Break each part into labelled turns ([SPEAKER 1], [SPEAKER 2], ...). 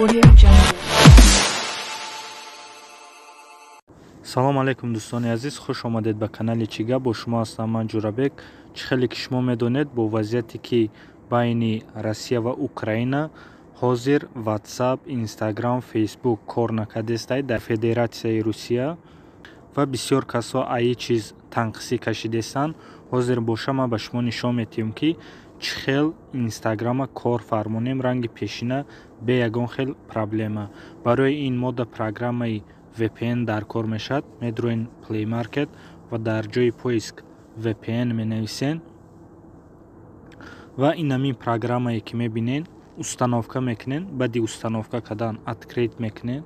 [SPEAKER 1] Audio Jungle.
[SPEAKER 2] Салом алейкум, дӯстони азиз, хуш омадед ба канали Чӣ гап. Бо шумо ҳастам ман, Ҷурабек. Чӣ хеле ки шумо медонед, бо вазъияте ки байни Россия ва Украина ҳозир WhatsApp, Instagram, Facebook кор накардестай дар Федератсияи Русия ва бисёр касо аи чиз танқисӣ кашидестанд. Ҳозир боша, ман ба шумо нишон медиҳам, ки чӣ хел Инстаграма кор фармонем ранги пешина, бе ягон хел проблема. Барои ин мо дар программаи VPN дар кор мешавад. Медроен Play Market ва дар ҷои поиск VPN менависен ва инамин программае ки мебинен, установка мекунен. Баъди установка кардан открыть мекунен.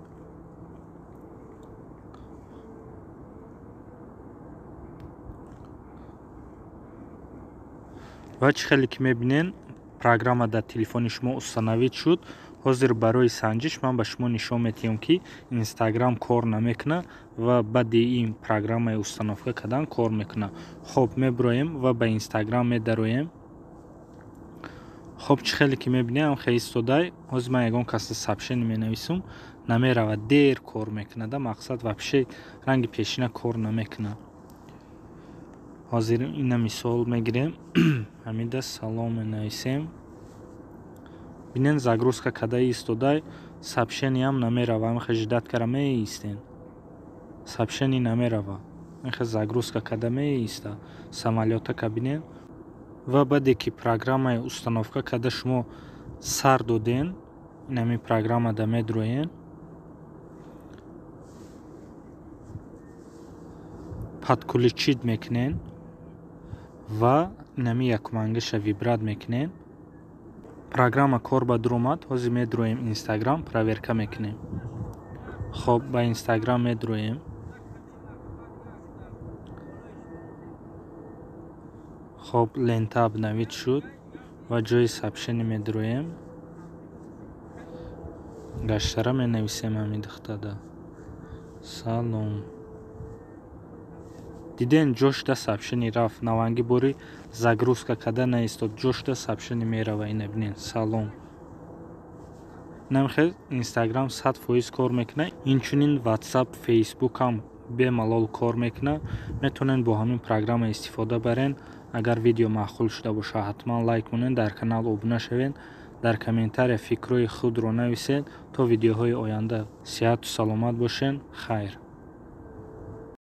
[SPEAKER 2] Ва чӣ хеле ки мебинен, программа дар телефони шумо установить шуд. Ҳозир барои санҷиш ман ба шумо нишон медиҳам, ки Инстаграм кор намекунад ва баъди ин программаи установка кардан кор мекунад. Хоб, мебироем ва ба Инстаграм медароем. Хоб, чӣ хеле ки мебинем, хел истодай. Ҳозир ман ягон каса сообщение менависам, намеравад, дер кор мекунада. Мақсад, вообще ранги пешина кор намекунад. Ҳозир ина мисол мегирем, ҳамида салом менависем. Бинен, загрузка карда истодай, сообщениям намерава. Ҳамихе ждать кара меистен, сообщение намерава, инхе загрузка карда меиста самолётака, бинен. Ва баъде ки программаи установка карда шумо сар доден, инами программада медроен, подключить мекунен ва инами якумангаша выбрать мекунем. Программа кор ба дуромад. Ҳозир медроем Инстаграм, проверка мекунем. Хоб, ба Инстаграм медроем. Хоб, лента обновить шуд ва ҷои сообщение медроем, гаштара менависем ҳамин духтада салом. Диден, ҷошда сообщение рафт. Наванги бори загрузка карда наистод, ҷошда сообщение мерава. Ина бинен, салом. Инамхел Инстаграм 100% кор мекунад. Инчунин WhatsApp, Facebook ҳам бемалол кор мекунад. Метавонед бо ҳамин программа истифода барен. Агар видео маъқул шуда бошад, ҳатман лайк монед, дар канал обуна шавед, дар комментария фикрҳои худро нависед. То видеоҳои оянда сиҳату саломат бошед. Хайр.